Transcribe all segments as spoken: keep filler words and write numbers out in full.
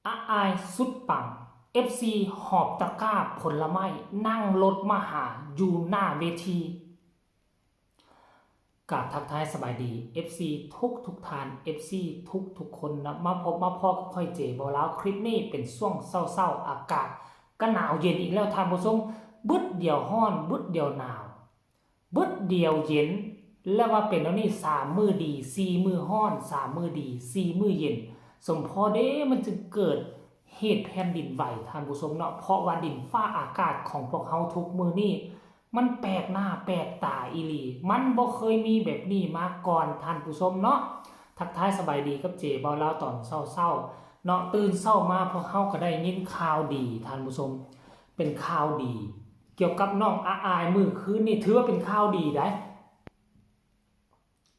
อาอายสุดปัง เอฟซี หอบตะกร้าผลไม้นั่งรถมาหาอยู่หน้าเวที กราบทักทายสบายดี เอฟซี ทุกทุกท่าน เอฟซี ทุกทุกคนนะ มาพบมาพ้อกับข้อยเจบ่าวลาว คลิปนี้เป็นช่วงเช้าๆ อากาศก็หนาวเย็นอีกแล้วท่านผู้ชม บึดเดียวฮ้อน บึดเดียวหนาว บึดเดียวเย็น แล้วว่าเป็นแนวนี้สามมื้อดี สี่มื้อฮ้อน สามมื้อดี สี่มื้อเย็น สมพอเด้มันจึงเกิดเหตุแผ่นดินไหวท่านผู้ชมเนาะ เพราะว่าดินฟ้าอากาศของพวกเฮาทุกมื้อนี้ มันแปลกหน้าแปลกตาอีหลี มันบ่เคยมีแบบนี้มาก่อนท่านผู้ชมเนาะ ทักทายสบายดีกับเจบ่าวลาวตอนเช้าๆ เนาะ ตื่นเช้ามาพวกเฮาก็ได้ยินข่าวดีท่านผู้ชม เป็นข่าวดี เกี่ยวกับน้องอาอายมื้อคืนนี่ถือว่าเป็นข่าวดีได้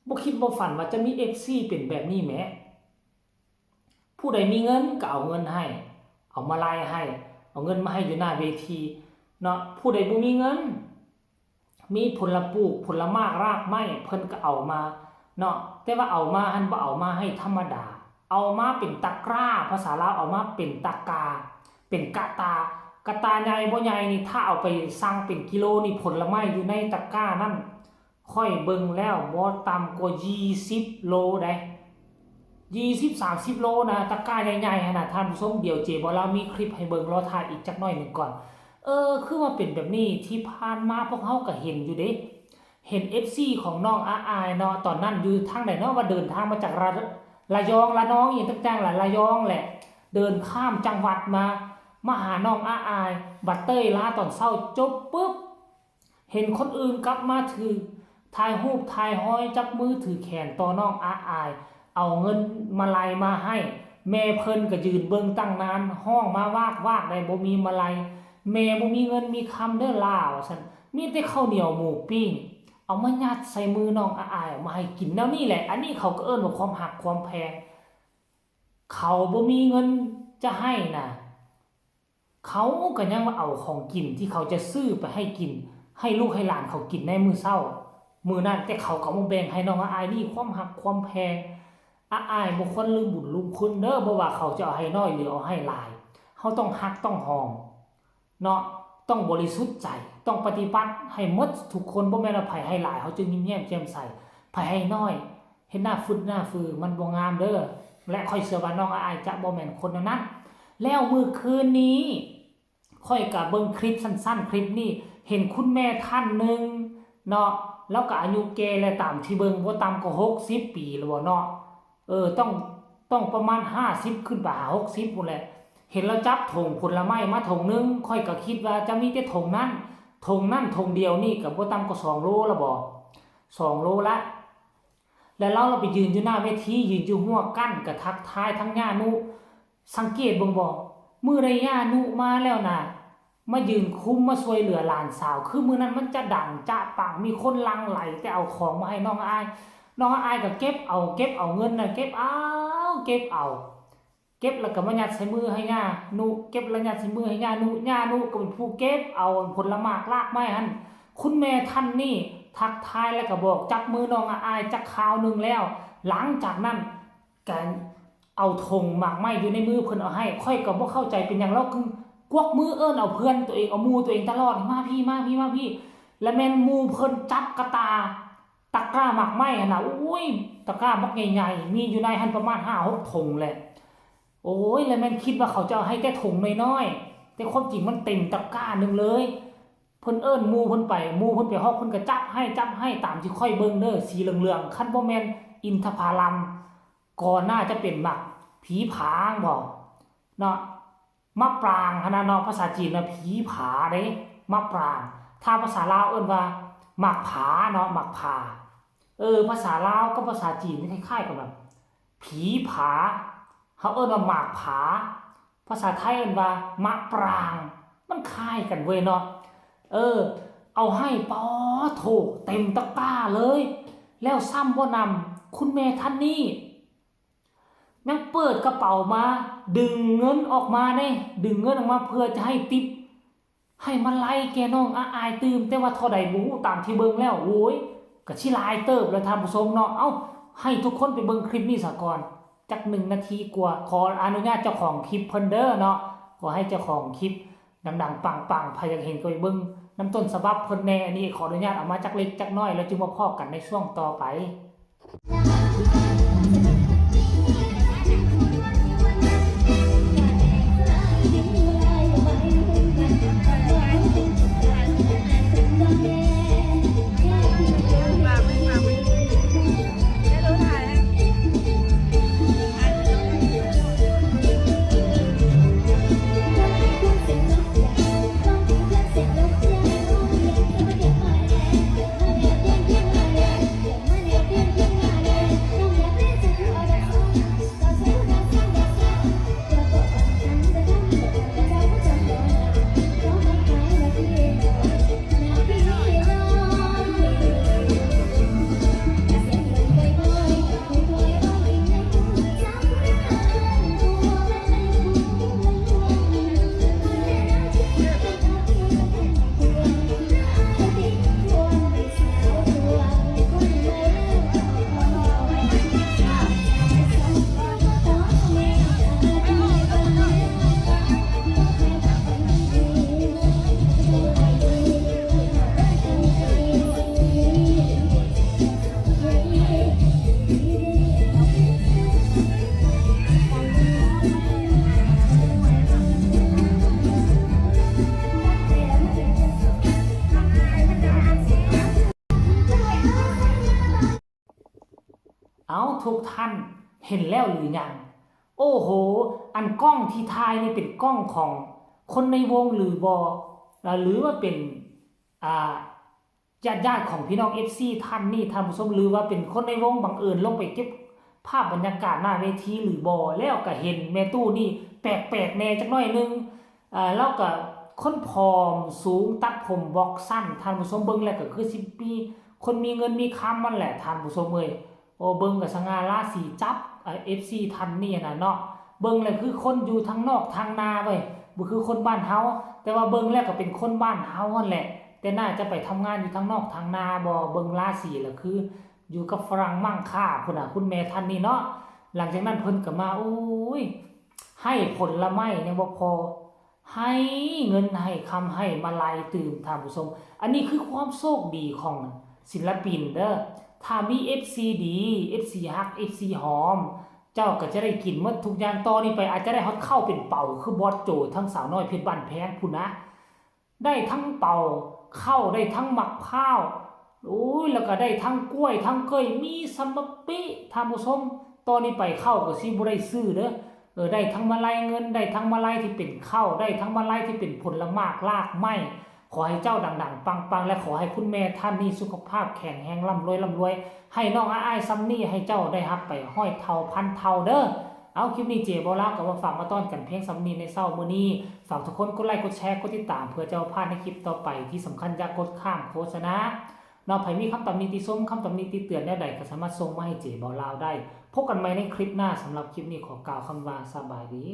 บ่คิดบ่ฝันว่าจะมี เอฟซี เป็นแบบนี้แหม ผู้ใดมีเงินก็เอาเงินให้ เอามาลัยให้ เอาเงินมาให้อยู่หน้าเวทีเนาะ ผู้ใดบ่มีเงิน มีผลปลูกผลหมากรากไม้เพิ่นก็เอามาเนาะ แต่ว่าเอามาหั่นบ่เอามาให้ธรรมดา เอามาเป็นตะกร้า ภาษาลาวเอามาเป็นตะกร้า เป็นกะตา กะตาใหญ่บ่ใหญ่นี่ ถ้าเอาไปสั่งเป็นกิโลนี่ ผลไม้อยู่ในตะกร้านั่น ข้อยเบิ่งแล้วบ่ต่ำกว่ายี่สิบโลได้ ยี่สิบ สามสิบโลนะ ตะกร้าใหญ่ๆหั่นน่ะท่านผู้ชม เดี๋ยวเจบ่าวลาวมีคลิปให้เบิ่ง รอถ่ายอีกจักหน่อยหนึ่งก่อน เออ คือว่าเป็นแบบนี้ ที่ผ่านมาพวกเฮาก็เห็นอยู่เด้ เห็น เอฟซี ของน้องอาอายเนาะ ตอนนั้นอยู่ทางใดเนาะ ว่าเดินทางมาจากระ ระยอง ระนอง อีหยังต่างๆล่ะ ระยองแหละ เดินข้ามจังหวัดมา มาหาน้องอาอาย บัดเตยลาตอนเช้าจบปุ๊บ เห็นคนอื่นกลับมาถือถ่ายรูปถ่ายฮอย จับมือถือแขนต่อน้องอาอาย เอาเงินมาลัยมาให้ แม่เพิ่นก็ยืนเบิ่งตั้งนาน ฮ้องมาวากๆได้ บ่มีมาลัย แม่บ่มีเงินมีคำเด้อหล่า ว่าซั่น มีแต่ข้าวเหนียวหมูปิ้ง เอามายัดใส่มือน้องอาอาย เอามาให้กินแนวนี้แหละ อันนี้เขาก็เอิ้นว่าความฮักความแพง เขาบ่มีเงินจะให้น่ะ เขาก็ยังว่าเอาของกินที่เขาจะซื้อไปให้กิน ให้ลูกให้หลานเขากินในมื้อเช้า มื้อนั้น แต่เขาก็เอามาแบ่งให้น้องอาอาย นี่ความฮักความแพง อาอายบ่ควรลืมบุญลืมคุณเด้อ บ่ว่าเขาจะเอาให้น้อยหรือเอาให้หลาย เฮาต้องฮักต้องหอม เนาะ ต้องบริสุทธิ์ใจ ต้องปฏิบัติให้หมดทุกคน บ่แม่นว่าไผให้หลาย เฮาจึงยิ้มแย้มแจ่มใส ไผให้น้อย เฮ็ดหน้าฟึดหน้าฟือ มันบ่งามเด้อ และข้อยเชื่อว่าน้องอาอายจะบ่แม่นคนแนวนั้น แล้วมื้อคืนนี้ ข้อยก็เบิ่งคลิปสั้นๆ คลิปนี้ เห็นคุณแม่ท่านหนึ่งเนาะ แล้วก็อายุแก่แล้ว ตามที่เบิ่งบ่ต่ำกว่าหกสิบปีแล้วบ่เนาะ เออ ต้อง ต้องประมาณห้าสิบขึ้นไปหาหกสิบพู้นแหละ เห็นแล้วจับถุงผลไม้มาถุงหนึ่ง ข้อยก็คิดว่าจะมีแต่ถุงนั้น ถุงนั้นถุงเดียวนี่ก็บ่ต่ำกว่าสองโลแล้วบ่ สองโลละ แล้วลาวไปยืนอยู่หน้าเวที ยืนอยู่หัวกั้น ก็ทักทายทั้งย่านุ สังเกตเบิ่งบ่ มื้อใดย่านุมาแล้วน่ะ มายืนคุ้มมาช่วยเหลือหลานสาว คือมื้อนั้นมันจะดังจะปัง มีคนหลั่งไหลแต่เอาของมาให้น้องอาอาย น้องอาอายก็เก็บเอา เก็บเอาเงินน่ะ เก็บเอา เก็บเอา เก็บแล้วก็มายัดใส่มือให้ย่านุ เก็บแล้วยัดใส่มือให้ย่านุ ย่านุก็เป็นผู้เก็บเอาผลหมากรากไม้หั่น คุณแม่ท่านนี้ทักทายแล้วก็บอกจับมือน้องอาอายจักคราวหนึ่งแล้ว หลังจากนั้นก็เอาถุงหมากไม้อยู่ในมือเพิ่นเอาให้ ข้อยก็บ่เข้าใจเป็นหยัง ลาวกึ่งกวักมือเอิ้นเอาเพื่อนตัวเอง เอาหมู่ตัวเองตลอด มาพี้ มาพี้ มาพี้ แล้วแม่นหมู่เพิ่นจับกะตา ตะกร้าหมากไม้หั่นน่ะ โอ้ย ตะกร้าบักใหญ่ๆ มีอยู่ในหั่นประมาณห้าหกถุงแหละ โอ้ย แล้วแม่นคิดว่าเขาจะเอาให้แต่ถุงน้อยๆ แต่ความจริงมันเต็มตะกร้าหนึ่งเลย เพิ่นเอิ้นหมู่เพิ่นไป หมู่เพิ่นไปฮอด เพิ่นก็จับให้ จับให้ ตามที่ข้อยเบิ่งเด้อ สีเหลืองๆ คันบ่แม่นอินทผลัม ก็น่าจะเป็นหมากผีผางบ่ เนาะ มะปรางหั้นนะเนาะ ภาษาจีนว่าผีผาเด้ มะปราง ถ้าภาษาลาวเอิ้นว่าหมากผาเนาะ หมากผา เออ ภาษาลาวกับภาษาจีนนี่คล้ายๆกันแบบ ผีผา เขาเอิ้นว่าหมากผา ภาษาไทยเอิ้นว่ามะปราง มันคล้ายกันเว้ยเนาะ เออ เอาให้ ปอโถ เต็มตะกร้าเลย แล้วซ้ำบ่นำ คุณแม่ท่านนี้ ยังเปิดกระเป๋ามา ดึงเงินออกมาเด้ ดึงเงินออกมาเพื่อจะให้ทิป ให้มาลัยแก่น้องอาอายตื่ม แต่ว่าเท่าใดบ่ฮู้ ตามที่เบิ่งแล้ว โอ้ย ก็สิหลายเติบแล้วท่านผู้ชมเนาะ เอ้า ให้ทุกคนไปเบิ่งคลิปนี้ซะก่อน จักหนึ่งนาทีกว่า ขออนุญาตเจ้าของคลิปเพิ่นเด้อเนาะ ขอให้เจ้าของคลิปดังๆ ปังๆ ไผอยากเห็นก็ไปเบิ่งนำต้นฉบับเพิ่นแหน่ อันนี้ขออนุญาตเอามาจักเล็กจักน้อย แล้วจึงมาพ้อกันในช่วงต่อไป เอา ทุกท่านเห็นแล้วหรือยัง โอ้โห อันกล้องที่ถ่ายนี่เป็นกล้องของคนในวงหรือบอ หรือว่าเป็น อ่า ญาติๆ ของพี่น้อง เอฟซี ท่านนี้ ท่านผู้ชม หรือว่าเป็นคนในวงบังเอิญลงไปเก็บภาพบรรยากาศหน้าเวทีหรือบอ แล้วก็เห็นแม่ตู้นี่แปลกๆ แหน่จักหน่อยหนึ่ง อ่า แล้วก็คนผอมสูงตัดผมบอกสั้น ท่านผู้ชม เบิ่งแล้วก็คือสิมีคนมีเงินมีคำนั่นแหละ ท่านผู้ชมเอ้ย โอ้ เบิ่งก็สง่าราศีจับ อ่า เอฟซี ท่านนี้นะเนาะ เบิ่งแล้วคือคนอยู่ทางนอกทางนาเว้ย บ่คือคนบ้านเฮา แต่ว่าเบิ่งแล้วก็เป็นคนบ้านเฮานั่นแหละ แต่น่าจะไปทำงานอยู่ทางนอกทางนาบ่ เบิ่งราศีแล้วคืออยู่กับฝรั่งมั่งค่าพุ้นน่ะ คุณแม่ท่านนี้เนาะ หลังจากนั้นเพิ่นก็มา โอ้ย ให้ผลไม้ยังบ่พอ ให้เงินให้คำให้มาลัยตื่ม ท่านผู้ชม อันนี้คือความโชคดีของศิลปินเด้อ ถ้ามี เอฟซี ดี เอฟซี ฮัก เอฟซี หอม เจ้าก็จะได้กินหมดทุกอย่าง ต่อนี้ไปอาจจะได้ฮอดข้าวเป็นเป่า คือบอสโจ ทั้งสาวน้อยเพชรบ้านแพงพุ้นนะ ได้ทั้งเป่า ข้าว ได้ทั้งหมากพร้าว โอ้ย แล้วก็ได้ทั้งกล้วย ทั้งเกย มีสำบักปิ ท่านผู้ชม ต่อนี้ไปข้าวก็สิบ่ได้ซื้อเด้อ เออ ได้ทั้งมาลัยเงิน ได้ทั้งมาลัยที่เป็นข้าว ได้ทั้งมาลัยที่เป็นผลหมากรากไม้ ขอให้เจ้าดังๆ ปังๆ และขอให้คุณแม่ท่านนี้สุขภาพแข็งแรง ร่ำรวย ร่ำรวย ให้น้องอ้ายๆ ส่ำนี้ ให้เจ้าได้รับไปร้อยเท่า พันเท่าเด้อ เอา คลิปนี้เจบ่าวลาวก็มาฝากมาต้อนกันเพียงส่ำนี้ในเช้ามื้อนี้ ฝากทุกคนกดไลค์ กดแชร์ กดติดตาม เพื่อจะบ่พลาดในคลิปต่อไป ที่สำคัญอย่ากดข้ามโฆษณา เนาะ ไผมีคำตำหนิติชม คำตำหนิติเตือนแนวใดก็สามารถส่งมาให้เจบ่าวลาวได้ พบกันใหม่ในคลิปหน้า สำหรับคลิปนี้ขอกล่าวคำว่าสบายดี